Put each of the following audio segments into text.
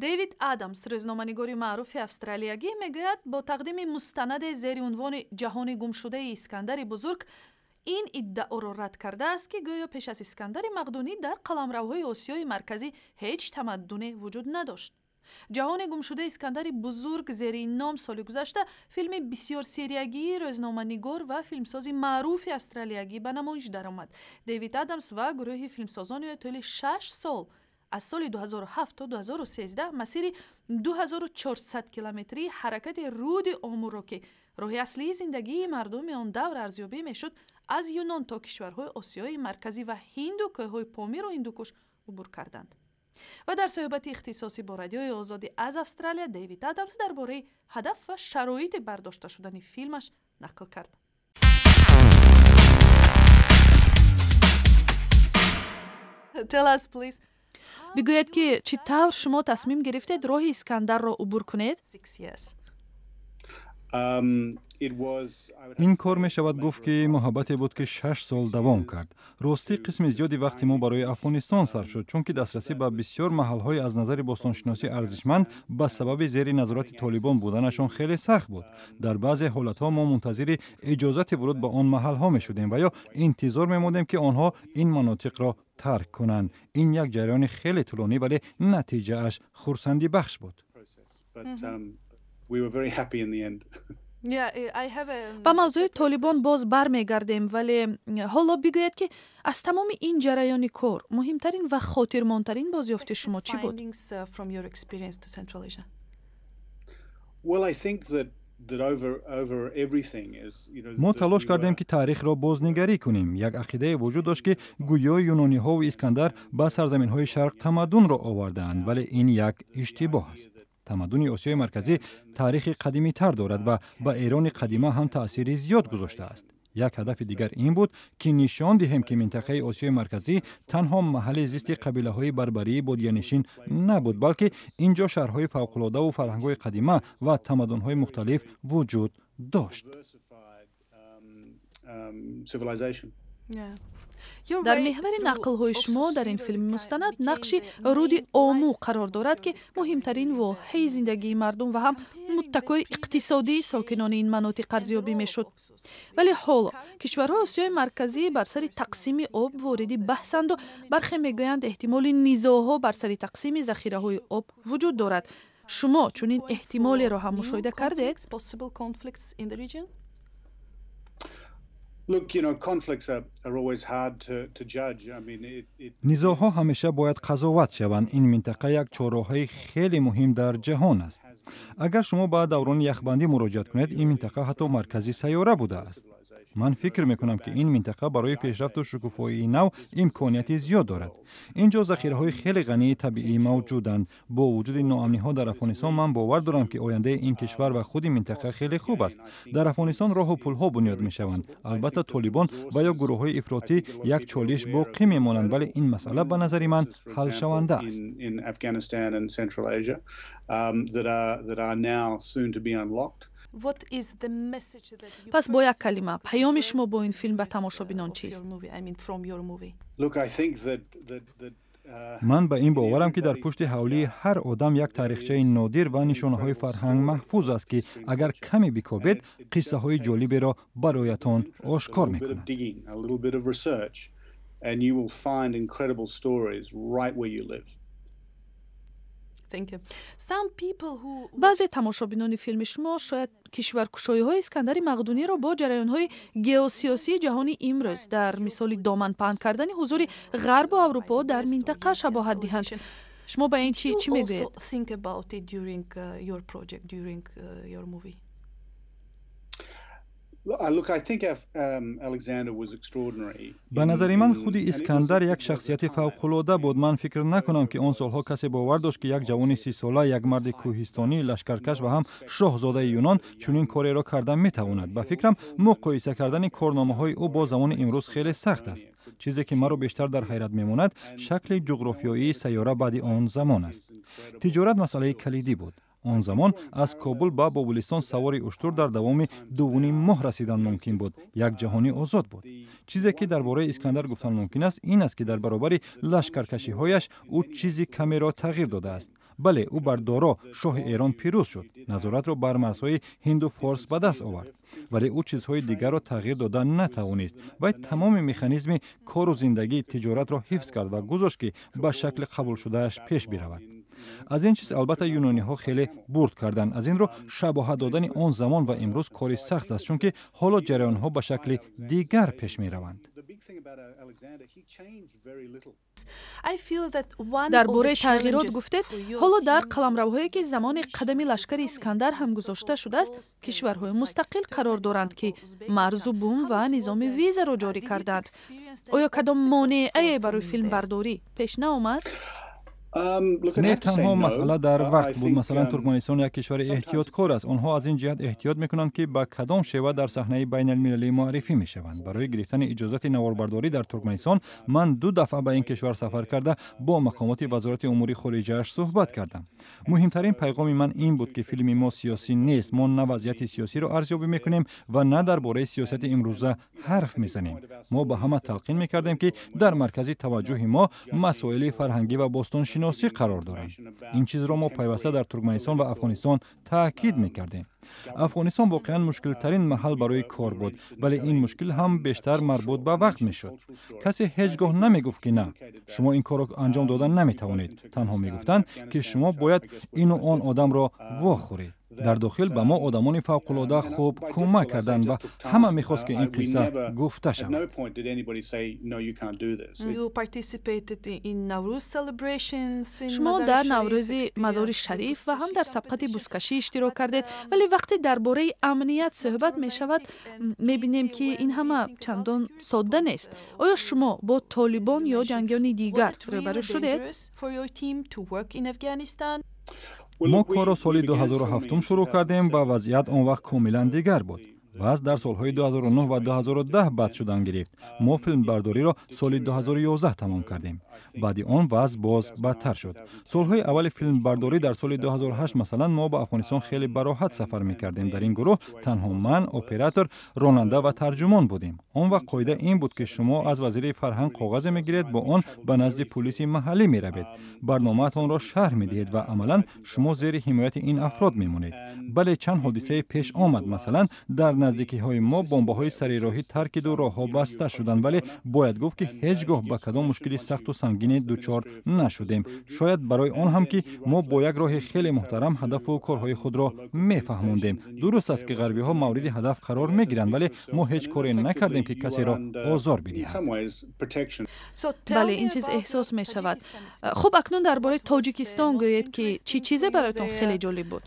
Дэвид Адамс, рӯзноманигори маъруфи австралиягӣ, мегӯяд, бо тақдими мустанаде зери унвони «Ҷаҳони гумшудаи Искандари Бузург» ин иддаоро рад кардааст, ки гӯё пеш аз Искандари Мақдунӣ дар қаламравҳои Осиёи Марказӣ ҳеҷ тамаддуне вуҷуд надошт. «Ҷаҳони гумшудаи Искандари Бузург» зери ин ном соли гузашта филми бисёрсериягии рӯзноманигор ва филмсози маъруфи австралиягӣ ба намоиш даромад. Дэвид Адамс ва гурӯҳи филмсозони ӯ тӯли 6 сол, аз соли 2007 то 2013, масири 2400 километрии ҳаракати руди Омуро, ки роҳи аслии зиндагии мардуми он давр арзёбӣ мешуд, аз Юнон то кишварҳои Осиёи Марказӣ ва Ҳинду кӯҳҳои Помиру Ҳиндукуш убур карданд. Ва дар суҳбати ихтисосӣ бо Радиои Озодӣ аз Австралия Дэвид Адамс дар бораи ҳадаф ва шароити бардошта шудани филмаш нақл кард. Tell us, please. Бигӯед, ки чӣ тавр шумо тасмим гирифтед роҳи Искандарро убур кунед? Ин кор, мешавад гуфт, ки муҳаббате буд, ки 6 сол давом кард. Ростӣ, қисми зиёди вақти мо барои Афғонистон сарф шуд, чунки дастрасӣ ба бисёр маҳалҳои аз назари бостоншиносӣ арзишманд ба сабаби зери назорати толибон буданашон хеле сахт буд. Дар баъзе ҳолатҳо мо мунтазири иҷозати вуруд ба он маҳалҳо мешудем ва ё интизор мемондем, ки онҳо ин манотиқро тарк кунанд. Ин як ҷараёни хеле тӯлонӣ, вале натиҷааш хурсандибахш буд. Ба мавзӯи толибон боз бармегардем, вале ҳоло бигӯед, ки аз тамоми ин ҷараёни кор муҳимтарин ва хотирмонтарин бозёфти шумо чӣ буд? Well, I think that мо талош кардем, ки таърихро бознигарӣ кунем. Як ақидае вуҷуд дошт, ки гӯё юнониҳову Искандар ба сарзаминҳои шарқ тамаддунро овардаанд, вале ин як иштибоҳ аст. Тамаддуни Осиёи Марказӣ таърихи қадимитар дорад ва ба Эрони қадима ҳам таъсири зиёд гузоштааст. Як ҳадафи дигар ин буд, ки нишон диҳем, ки минтақаи Осиёи Марказӣ танҳо маҳалли зисти қабилаҳои барбарии бодиянишин набуд, балки ин ҷо шаҳрҳои фавқулодаву фарҳангҳои қадима ва тамаддунҳои мухталиф вуҷуд дошт. Civilization. Дар меҳвари нақлҳои шумо дар ин филми мустанад нақши руди Ому қарор дорад, ки муҳимтарин воҳаи зиндагии мардум ва ҳам муттакои иқтисодии сокинони ин манотиқ арзёбӣ мешуд. Вале ҳоло кишварҳои Осиёи Марказӣ бар сари тақсими об вориди баҳсанду бархе мегӯянд, эҳтимоли низоъҳо бар сари тақсими захираҳои об вуҷуд дорад. Шумо чунин эҳтимолеро ҳам мушоҳида кардед? Look, conflicts are always hard to judge. I mean, it Низоъҳо ҳамеша бояд қазоват шаванд. Ин минтақа як чорроҳаи хеле муҳим дар ҷаҳон аст. Агар шумо ба даврони яхбандӣ муроҷиат кунед, ин минтақа ҳатто маркази сайёра будааст. Ман фикр мекунам, ки ин минтақа барои пешрафту шукуфоии нав имконияти зиёд дорад. Ин ҷо захираҳои хеле ғании табиӣ мавҷуданд. Бо вуҷуди ноамниҳо дар Афғонистон, ман бовар дорам, ки ояндаи ин кишвар ва худи минтақа хеле хуб аст. Дар Афғонистон роҳу пулҳо бунёд мешаванд. Албатта, толибон ва ё гурӯҳҳои ифротӣ як чолиш боқӣ мемонанд, вале ин масъала ба назари ман ҳалшаванда аст. In Afghanistan and Central Asia that are now soon to be unlocked. Пас бо як калима, паёми шумо бо ин филм ба тамошобинон чист? Look, I think that Ман ба ин боварам, ки дар пушти ҳавлии ҳар одам як таърихчаи нодир ва нишонаҳои фарҳанг маҳфуз аст, ки агар каме бикобед, қиссаҳои ҷолиберо бароятон ошкор мекунад. Digging, a little bit of research, and you will find incredible stories right where you live. Баъзе тамошобинони филми шумо шояд кишваркушоиҳои Искандари Мақдуниро бо ҷараёнҳои геосиёсии ҷаҳони имрӯз, дар мисоли доман паҳн кардани ҳузури Ғарбу Аврупо дар минтақа, шабоҳат диҳанд. Шумо ба ин чӣ мегӯед? Look, I think Alexander was extraordinary. Ба назари ман, худи Искандар як шахсияти фавқулода буд. Ман фикр накунам, ки он солҳо касе бовар дошт, ки як ҷавони 30-сола, як марди кӯҳистонӣ, лашкаркаш ва ҳам шоҳзодаи юнон чунин кореро карда метавонад. Ба фикрам, муқоиса кардани корномаҳои ӯ бо замони имрӯз хеле сахт аст. Чизе ки маро бештар дар ҳайрат мемонад, шакли ҷуғрофиёии сайёра баъди он замон аст. Тиҷорат масъалаи калидӣ буд. Он замон аз Кобул ба Бобулистон савори уштур дар давоми 2,5 моҳ расидан мумкин буд. Як ҷаҳони озод буд. Чизе ки дар бораи Искандар гуфтан мумкин аст, ин аст, ки дар баробари лашкаркашиҳояш ӯ чизи камеро тағйир додааст. Бале, ӯ бар Доро, шоҳи Эрон, пирӯз шуд, назоратро бар марзҳои ҳинду форс ба даст овард, вале ӯ чизҳои дигарро тағйир дода натавонист. Вай тамоми механизми кору зиндагӣ, тиҷоратро ҳифз кард ва гузошт, ки ба шакли қабулшудааш пеш биравад. Аз ин чиз, албатта, юнониҳо хеле бурд карданд. Аз ин рӯ шабоҳат додани он замон ва имрӯз кори сахт аст, чунки ҳоло ҷараёнҳо ба шакли дигар пеш мераванд. Дар бораи тағйирот гуфтед. Ҳоло дар қаламравҳое, ки замони қадами лашкари Искандар ҳам гузошта шудааст, кишварҳои мустақил қарор доранд, ки марзу бум ва низоми визаро ҷорӣ кардаанд. Оё кадом монеае барои филмбардорӣ пеш наомад? Не, танҳо масъала дар вақт буд. Масалан, Туркманистон як кишвари эҳтиёткор аст. Онҳо аз ин ҷиҳат эҳтиёт мекунанд, ки ба кадом шева дар саҳнаи байналмилалӣ муаррифӣ мешаванд. Барои гирифтани иҷозати наворбардорӣ дар Туркманистон ман ду дафъа ба ин кишвар сафар карда, бо мақомоти Вазорати умури хориҷааш суҳбат кардам. Муҳимтарин пайғоми ман ин буд, ки филми мо сиёсӣ нест. Мо на вазъияти сиёсиро арзёбӣ мекунем ва на дар бораи сиёсати имрӯза ҳарф мезанем. Мо ба ҳама талқин мекардем, ки дар маркази таваҷҷӯҳи мо масоили фарҳангӣ ва бостоншиносӣ қарор доранд. Ин чизро мо пайваста дар Туркманистон ва Афғонистон таъкид мекардем. Афғонистон воқеан мушкилтарин маҳал барои кор буд, вале ин мушкил ҳам бештар марбут ба вақт мешуд. Касе ҳеҷ гоҳ намегуфт, ки на, шумо ин корро анҷом дода наметавонед. Танҳо мегуфтанд, ки шумо бояд ину он одамро вохӯред. Дар дохил ба мо одамони фавқулода хуб кӯмак карданд ва ҳама мехост, ки ин қисса гуфта шавад. Шумо дар Наврӯзи Мазори Шариф ва ҳам дар сабқати бузкашӣ иштирок кардед, вале вақте дар бораи амният суҳбат мешавад, мебинем, ки ин ҳама чандон содда нест. Оё шумо бо толибон ё ҷангиёни дигар рӯбарӯ шудед? Мо корро соли 2007 шурӯъ кардем ва вазъият он вақт комилан дигар буд. Вазъ дар солҳои 2009 ва 2010 бад шудан гирифт. Мо филмбардориро соли 2011 тамом кардем. Баъди он вазъ боз бадтар шуд. Солҳои аввали филмбардорӣ, дар соли 2008 масалан, мо ба Афғонистон хеле бароҳат сафар мекардем. Дар ин гурӯҳ танҳо ман, оператор, ронанда ва тарҷумон будем. Он вақт қоида ин буд, ки шумо аз вазири фарҳанг коғазе мегиред, бо он ба назди пулиси маҳаллӣ меравед, барномаатонро шарҳ медиҳед ва амалан шумо зери ҳимояти ин афрод мемонед. Бале, чанд ҳодисае пеш омад. Масалан, дар наздикиҳои мо бомбаҳои сарироҳӣ таркиду роҳҳо баста шуданд, вале бояд гуфт, ки ҳеҷ гоҳ ба кадом мушкили сахту сангине дучор нашудем. Шояд барои он ҳам, ки мо бо як роҳи хеле муҳтарам ҳадафу корҳои худро мефаҳмондем. Дуруст аст, ки ғарбиҳо мавриди ҳадаф қарор мегиранд, вале мо ҳеҷ коре накардем, ки касеро озор бидиҳад. Бале, ин чиз эҳсос мешавад. Хуб, акнун дар бораи Тоҷикистон гӯед, ки чӣ чизе бароятон хеле ҷолиб буд?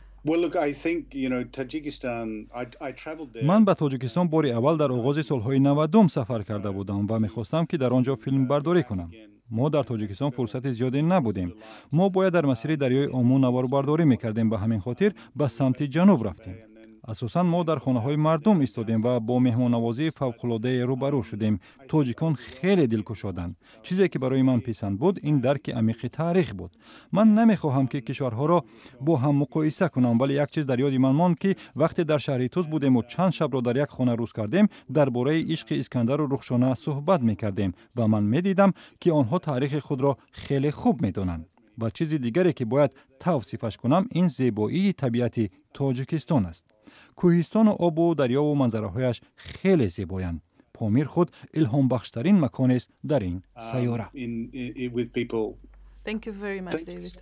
Ман ба Тоҷикистон бори аввал дар оғози солҳои 90-ум сафар карда будам ва мехостам, ки дар он ҷо филмбардорӣ кунам. Мо дар Тоҷикистон фурсати зиёде набудем. Мо бояд дар масири дарёи Омӯ наворбардорӣ мекардем, ба ҳамин хотир ба самти ҷануб рафтем. Асосан мо дар хонаҳои мардум истодем ва бо меҳмоннавозии фавқулоддае рӯбарӯ шудем. Тоҷикон хеле дилкушоданд. Чизе ки барои ман писанд буд, ин дарки амиқи таърих буд. Ман намехоҳам, ки кишварҳоро бо ҳам муқоиса кунам, вале як чиз дар ёди ман монд, ки вақте дар шаҳри Тӯз будему чанд шабро дар як хона рӯз кардем, дар бораи ишқи Искандару Рухшона суҳбат мекардем ва ман медидам, ки онҳо таърихи худро хеле хуб медонанд. Ва чизи дигаре, ки бояд тавсифаш кунам, ин зебоии табиати Тоҷикистон аст. Кӯҳистону обу дарёву манзараҳояш хеле зебоянд. Помир худ илҳомбахштарин маконест дар ин сайёра. Thank you very much, David.